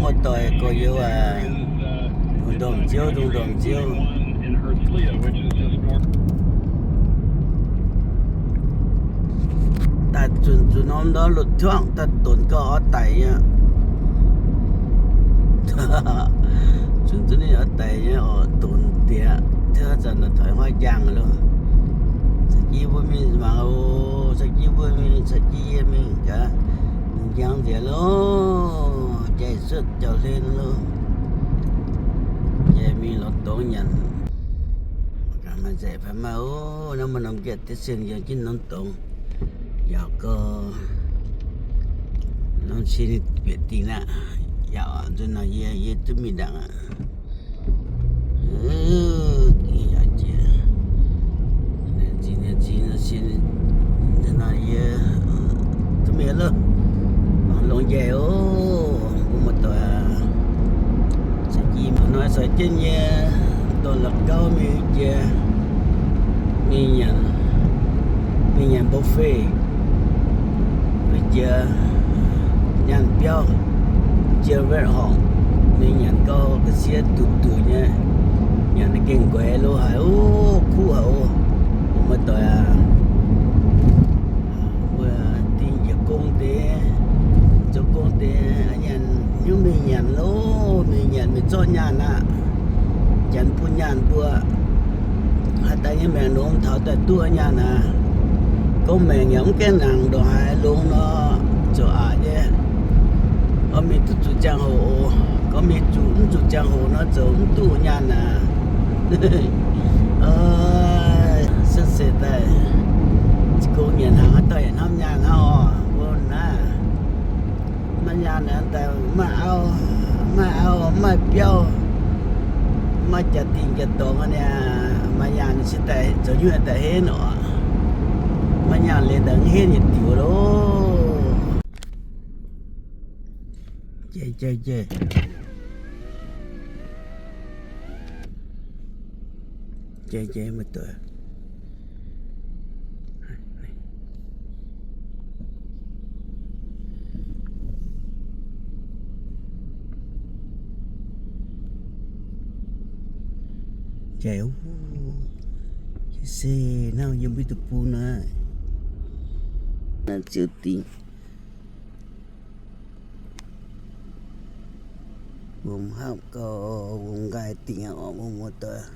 Muoz-doic gorx-youz aac, ndongc ziouv, ndongc ziouv. Daaih zunc zuqc norm ndortv loz-tuangv daaih donx gauh oix daic nyei. Zunc zuqc ninh oix daic nyei oc, donx diex, zanc naaic toix hnoi njang loh. Caux jienv mbuo mingh mangc oc, caux jienv mbuo mingh, caux jienv yie mingh gaax, mingh njang nziex loh, jai cuotv jauv-hlen loh, jai mingh lorz dongz nyanc. Maaih nzaic fai maaih oc, naaiv maaih norm nqaeqv deix sin yiem jienv norm dongz, yaac gauh norm sin bieqc dingc aqv. Yaac nzunc naaic yie, yie duqv mingh ndaangc aqv. Yaac jiex, nzunc naaic yie duqv mingh loh, mangc longx njaih oc, mbuo muoz-doic aac. Caux jienv mangc hnoi caux jienv yie dorh la'gauv mingh jiex, mingh nyanc, mingh nyanc buffet, wuov jiex nyaanh biauv, jiex Red Hawk, mingh nyanc gauh ga'sie duqv duqv nyei, nyanc gengh nquaix lo haic oc, kuv haic oc, mbuo muoz-doic aac. Mbuo dingh njiec gong deix, zoux gong deix, nyanc nyungc mingh nyanc loh, mingh nyanc mingh zorqv nyaanh aqv. Janx bun nyaanh mbuo, haaix daaih nyei maengc longx taux daaih duqv nyaanh aqv. Gorngv maengc yaac mv gaengh nangc ndongc haaix longx nor, ziouc aqc nyei. Gorngv mingh duqv zuqc ziangh hoc oc, gorngv mingh zuqc mv zuqc ziangh hoc nor, zoux mv duqv nyaanh aqv. Se seix daaih, za'gengh nyanc hnaangx haaix dauh yaac hnamv nyaanh hnangv oc. Mbuo naaiv maaih nyaanh daaih maaih auv, maaih auv maaih biauv, maaih jaa-dingh jaa-dorngx aqv niaa. Maaih nyaanh se daaih zoux nyungc daaih henv oc. Maaih nyaanh liuz daaih mv henv yietc diuc loh. Jai, jai, jai. Jai, jai, muoz-doic. Jai, se hnangv yiem mbuo deic-bung naaiv, naaiv ziouc dingc. Wuom hapv gauh wuom nqaai dingc aqv oc, mbuo muoz-doic.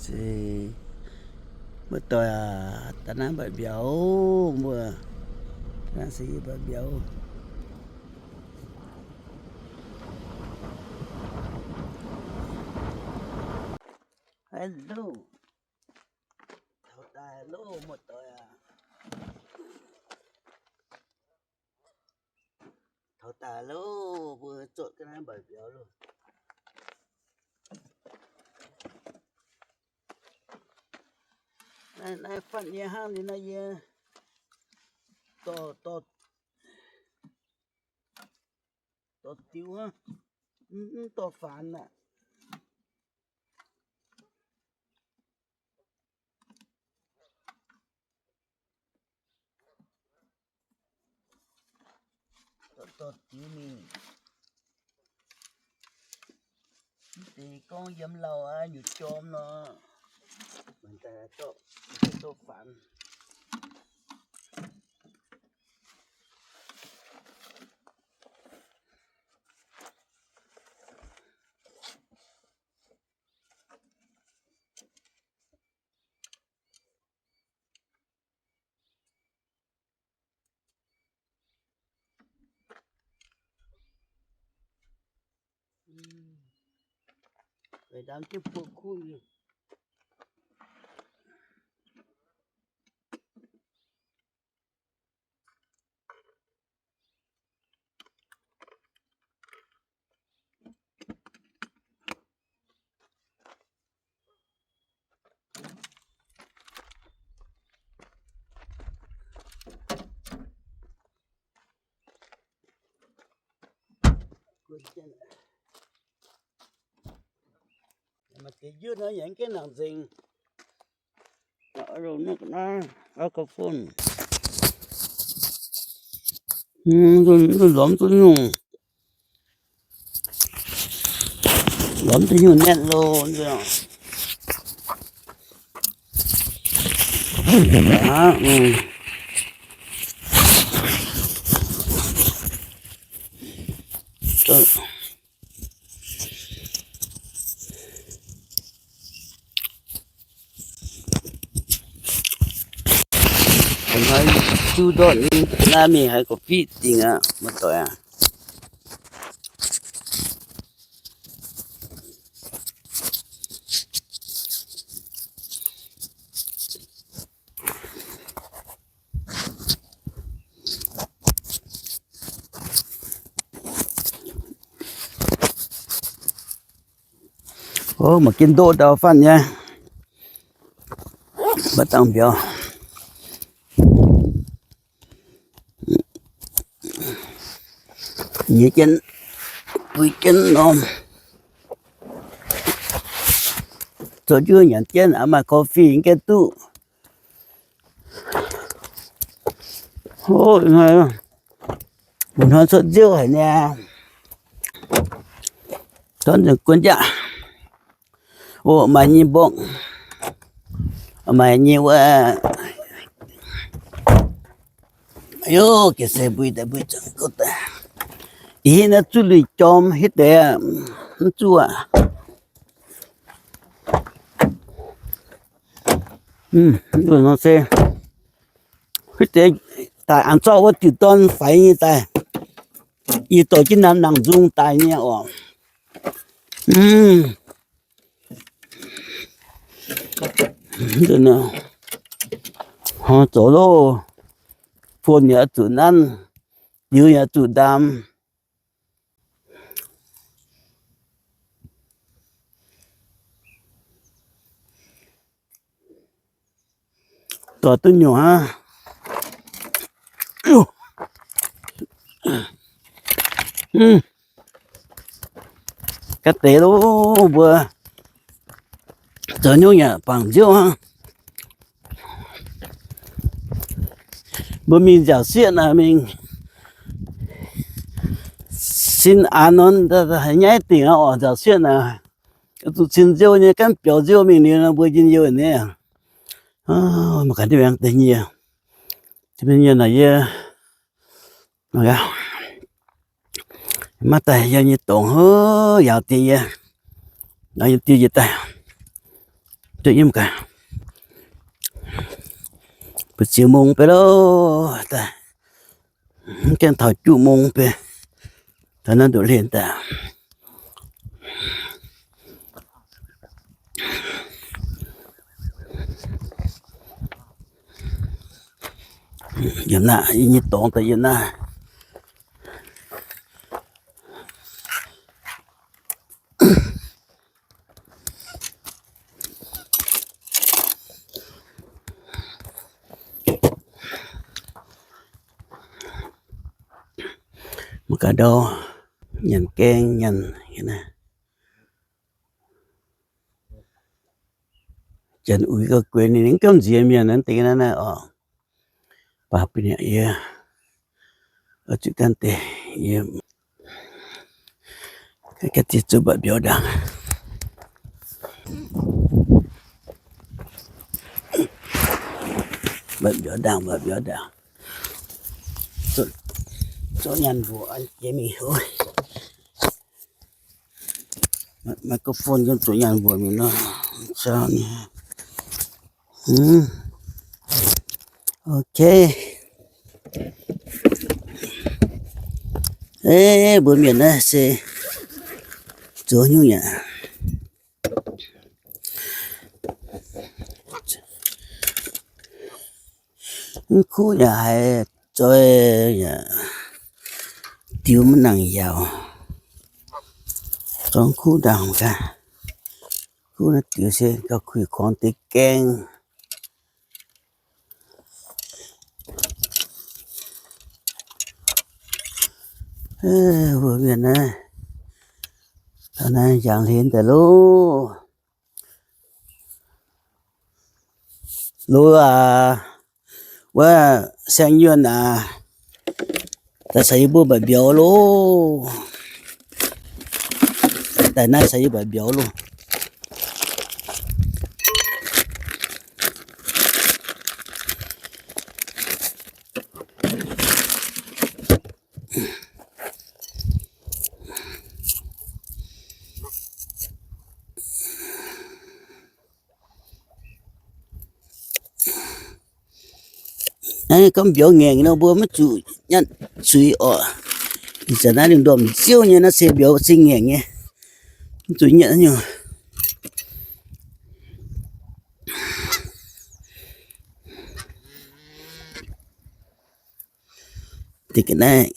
Se muoz-doic aac, da'naaiv mbatc mbiauz mbuo, naaiv se yie mbatc mbiauz. Hello. Taux daaih loh, muoz-doic aac. Taux daaih loh, mbuo zuotc ga'naaiv mbatc mbiauz loh. Naaiv, naaiv fatv nyei hnangv liuz naaiv yie dorh, dorh, dorh diuv aqv, mv, mv dorh faanx aqv. Dorh, dorh diuv mingh. Mv deix gorngv yiem lauh aqv, nyutc jorm nor, mangc daaih dorh, dorh faanx. Weic ndamv jienv buo kuv nyei. Maaih deix njuov hnoi yaac mv gaengh nangc nzengc. Microphone. Lorz duqv nyungc, lorz duqv nyungc naetv loh. Naaiv juv ndortv naaiv mingh haiz gorqv-fiqv dingc aqv, maiv doic aqv. Ov, mangc jienv ndoqv ndau fatv nyei, maiv dangh mbiauz. Nyiex jienv, bui jienv norm. Zoux njuov nyanc jienv, aqv maaih coffee gaengh duqv. Ov, mbuo hnoi cuotv nziouv haic niaa. Dorn nzengc guon jaav. Ov, maaih nyei mborqv, maaih nyei wuov. Aiyo, ga'sie mbui daaih mbui zangc gouv daaih. Ih hitv naaiv zuqv lui jorm hitv deix, mv zuqv aqv. Mv nor se hitv deix daaih an zorqv wuov diuc dorn faix nyei daaih. Yie dorh jienv naaiv nangc nzung daaih nyei oc. Mv, hnoi zoux loh, phone yaac zuqc nanv, liuz yaac zuqc ndaam. Dorh duqv nyungc aqv. Ga'deix loh, mbuo zoux nyungc yaac bangc nziouv aqv. Mbuo mingh nziaauc sieqv naaic mingh sin aanx nor, haiz nyaiv dingc aqv oc. Nziaauc sieqv naaic zuqc cin nziouv nyei, gaanv biaux nziouv mingh liuz nor mbuo njien-youh nyei. Mangc gaax ndiev deix nyei, nyei naaic yie maiv daaih yie nyei dorngx hov, yaauc diex yie, yaauc yie diex yie daaih, duqv yiem gaax, mbu'ziex mong beiv loh daaih, mv gaengh taux juqv mong beiv, taux naaiv ndoqv hlen daaih. Yiem naaiv, yie nyei dorngx daaih yiem naaiv. Mangc gaax ndau, nyanc gaeng nyanc. Janx uix gauh guenx ninh, ninh gamh nziex mienh naaiv deix naaiv naaiv oc. Baac bun yie, oix zuqc gan deix, yie ganh ziex zuqc mba'biaux ndaangc. Mba'biaux ndaangc, mba'biaux ndaangc. Zoux nyaanh mbuoqc jiex mingh oc. Microphone yiem zuqc nyaanh mbuoqc mingh nor, zauh ni. Ok. Mbuo mienh naaiv se zoux nyungc yaac mv kuv yaac haiz zoih yaac diux maiv nangc yaauc. Zoux kuv ndaangc gaax. Kuv naaiv diux se gauh kuih korngx deix gaeng. Mbuo mienh naaiv Naaiv njang hlen daaih loh. Loh aac, wuov saeng-yuonh aac, daaih caux yie mbuo mbaac mbiauz loh. Daaih naaiv caux yie mbuo mbaac mbiauz loh. Naaiv gorngv mbiauz ngaengc nor, mbuo maiv zuqc nyatv zuiz oc. Ih zanc naaiv lingh ndorm nziouv nyei, naaiv se mbiauz zingh ngaengc nyei, mv zuqc nyatv nyungc. Deix ga'naaiv.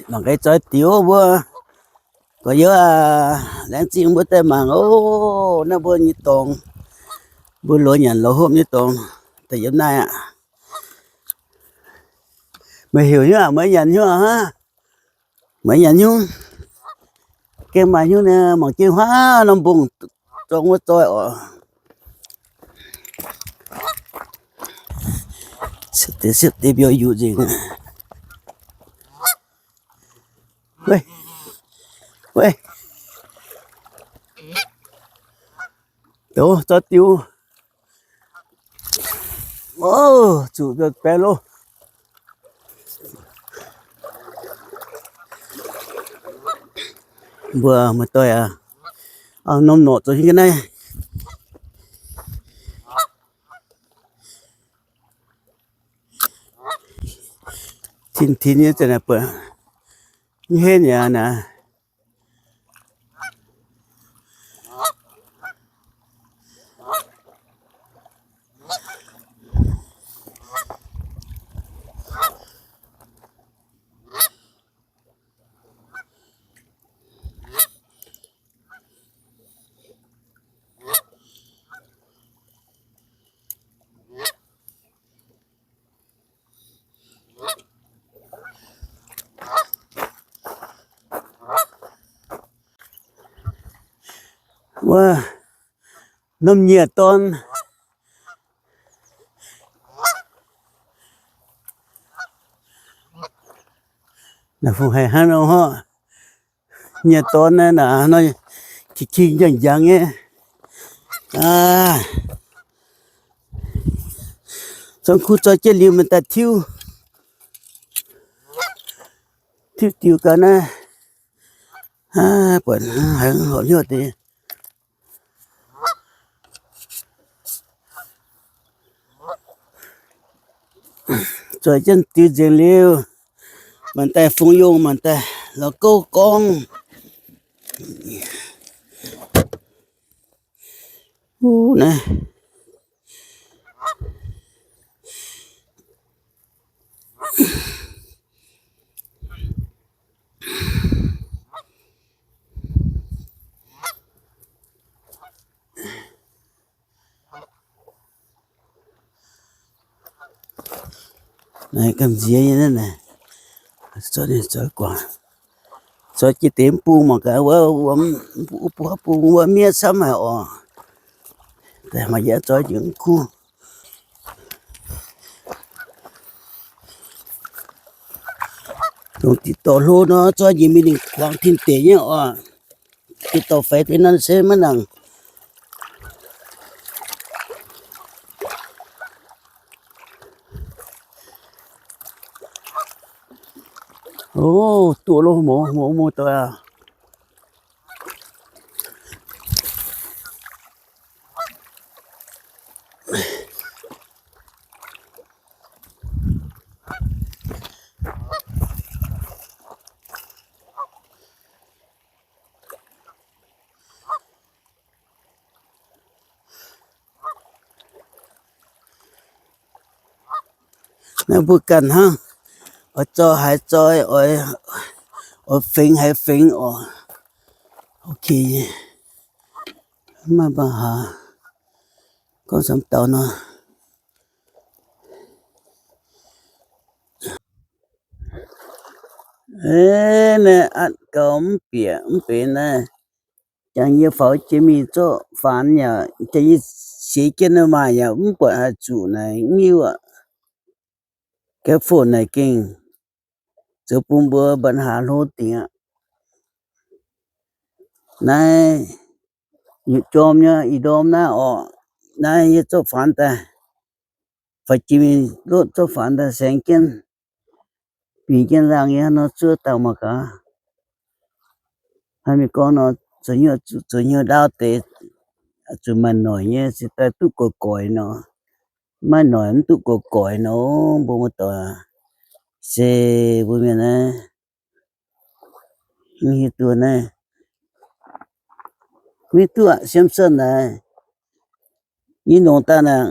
Mangc gaax zoi diuh mbuo. Gorx-youz aac, laengz zingh mbuo daaih mangc oc. Naaiv mbuo nyei dorngx, mbuo loz nyanc loz hopv nyei dorngx daaih yiem naaiv aqv. Meih heuc nyungc aac, meih nyanc nyungc aac, meih nyanc nyungc. Gengh maaih nyungc naaiv mangc jienv huaav norm mbungh zorng wuov zoi oc. Siepv deix siepv deix mbiauz yuqc nzengc. Weiv, weiv, douz zoi diuh. Oc, zuqc mbiauz baeqc loh. Mbuo muoz-doic aac, norm norqc zoux nyei ga'naaiv. Tin-tin nyei zanc naaic buatc mv henv yaac naaic. Wuov, norm nyiec dorn. Naaiv fungc haic hnangv nor horqc. Nyiec dorn naaiv, naaiv nor, qiex qiex njang njang nyei. Aa, zong kuv zoi jienv liuz maaih daaih tiuv, tiuv diuh ga'naaiv. Aa, buatc haiz horpc hnyouv deix. Zoih jienv diuh nzengc liuz, maanc daaih fungx yongh, maanc daaih lorz gouv gorngv. Wuov naaiv. Naaiv gamh nziex nyei naaiv naaic, zoi ninh zoih guangc, zoih jiex deix mv bung mangc gaax wuov, wuov bung wuov miev camv haic oc. Daaih maaih yietv zoih jiex mv kuv. Dongh diqc dorh hlo nor, zoih jiex mingh ninh kuangx tin deic nyei oc. Diqc dorh faix deix nor se maiv nangc. Ov, duqv loh, mouz, mouz, mouz doic aac. Naaiv mbuo ganh hnangv, oix zoih haaix zoih, oix fengx haaix fengx oc. Ok, maiv maaih mbuo haaix gorngv camv dauh nor. Naaiv atv gau mv bieqc mv benx naaiv. Jangx yie faaux jiex mingh zorqv faanx yaac, jangx yie seix jienv maaih yaac mv buatc haih zuqc naaic ngiuv aqv. Ga'fon naaic gengh zoux bun mbuo mba'hnaaix hlo dingc aqv. Naaiv yietc jorm nyei ih ndorm naaiv orqc, naaiv yie zorqv faanx daaih, faaux jiex mingh lotv zorqv faanx daaih saeng jienv, bingx jienv laangh nyei hnangv nor zuov dangh mangc gaax. Hnangv mingh gorngv nor, zoux hnyouv, zoux hnyouv ndaauv deix, zuqc maaih noic nyei se daaih duqv goix goix nor. Maiv noic mv duqv goix goix nor, mbuo muoz-doic, se mbuo mienh naaiv, mv hiuv duqv naaiv, mv hiuv duqv aqv. Siemv Sen naaic, yie longc daaih naaic,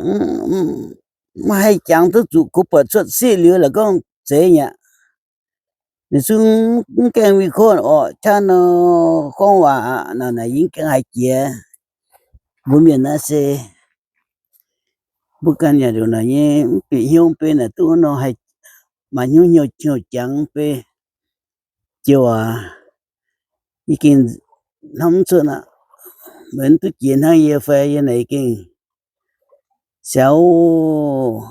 mv haih jangx duqv zuqc, kungx buatc cuotv siqv liuz la'gorngv zeiz nyaqc. Ninh zungv mv gaengh mingh kov orqc, qaqv nor gorngv waac aqv. Naaic yie mv gaengh haih jiex. Mbuo mienh naaiv se mbuo ganh yaac ndongc naaic nyei, mv bieqc hnyouv mv bei naaic duqv nor haih maaih hnyouv hnyouv hnyouv jangx mv bei. Jiouv aac, yie gengh hnamv mv cuotv aqv. Meih mv duqv jiex hnangv yie fai? Yie naaic gengh siaaux,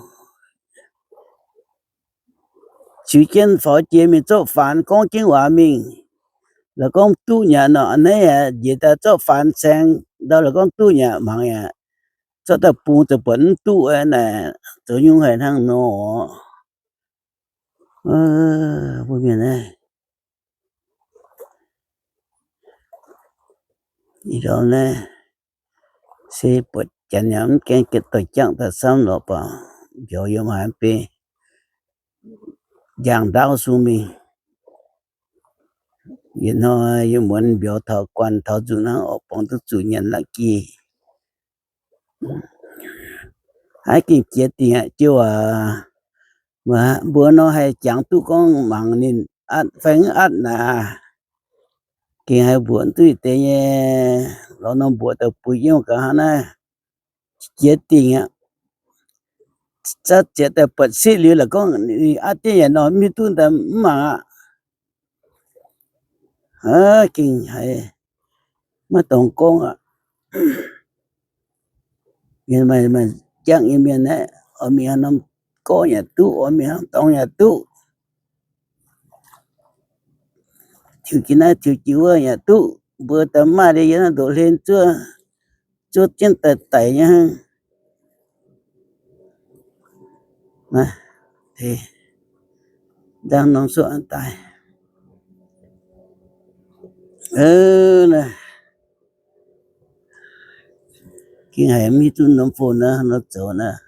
ziux jienv faaux jiex mingh zorqv faanx gorngv jienv waac mingh. La'gorngv duqv nyaqc nor, a'hneiv aqv, njiec daaih zorqv faanx saeng ndau la'gorngv duqv nyaqc, hmangx yaac zorqv daaih bungx daaih buatc mv duqv naaic, zoux nyungc haic hnangv nor orqc. Mbuo mienh naaiv, ih ndorm naaiv se buatc janx yaac mv gaengh doix jangv daaih samv lorqc baac, mbiauz yiem haaix mv bei, njang ndaauv sung mingh. Yietc hnoi yie muonz mbiauz taux guanh taux nzunc hnangv orqc, borngz duqv zuqc nyanc la'gih. Haiz gengh jiex dingc aqv jiouv aac. Mbuo nor haih jangx duqv gorngv mangc ninh atv fai mv atv naaic. Gengh haiz mbuoqc duqv deix nyei, lorz norm mbuoqc daaih buix jienv gaax hnangv naaiv. Jiex dingc aqv. Zaqv ziec daaih buatc siqv liuz la'gorngv atv jienv yaac nor, mv hiuv duqv daaih mv mangc aqv. Gengh haiz maiv dorngx gorngv aqv. Mienh maaih, maaih jangv nyei mienh aeqv, oix mingh haaix norm gorngv yaac duqv, oix mingh haaix norm dorngx yaac duqv. Tiux jiex naaiv tiux jiex wuov yaac duqv. Mbuo daaih mv maaih liuz yie naaiv ndoqc hlen zuov, zuov jienv daic daic nyei hnangv. Nzangv norm suoqv daaih. Gengh haiz mv hiuv duqv norm phone naaiv nor zoux naaiv.